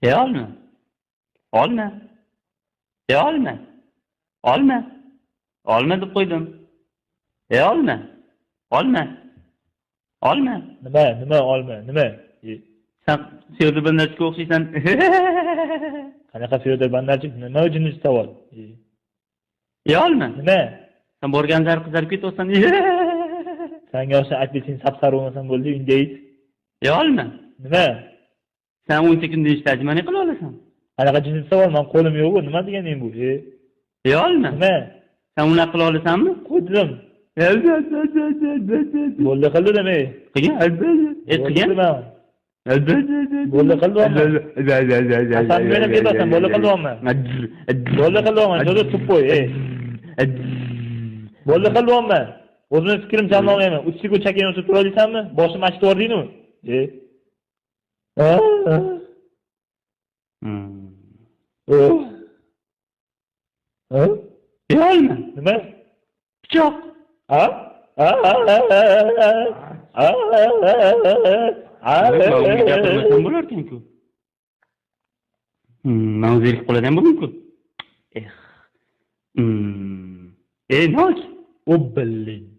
E olma. Olma. E olma. Olma. Olma deb qo'ydim. E olma. Olma. Olma. Nima, nima olma, nima? Sen Fyodor Bondarchukka o'xshaysan. Qanaqa Fyodor Bondarchuk? Nima jinni savol? E olma. Nima? Sen borgan sari qizarib ketasan. Sanga o'xshab apelsin sap-sariq bo'lmasam bo'ldi, indayt. E olma. Nima? Sen 10 kunda nechta qila olasan? Qanaqa jinni savol? Men qo'lim yo'q-ku, nima deganing bu? E olma. Nima? Sen unaqa qila olasanmi? Qo'ydim. Bo'ldi qildim, ey. Qilgin. E qilgin. Bo'ldi qildim. Hasan meni ketasan, bo'ldi qildim. Bo'ldi qildim, jo'da tuppoy, ey. Bo'ldi qildim. O'zimni fikrim chalma olmayman. 3 sekund chakang o'tib tura olasanmi? Boshim achitib yubordingmi? Ey. Ha? E olma. Nima? Pichoq. Ha? Man unga gapirmasam bo'larkan-ku. Man zerikib qoladigan bo'ldim-ku. Eh. E, nok. O, блин.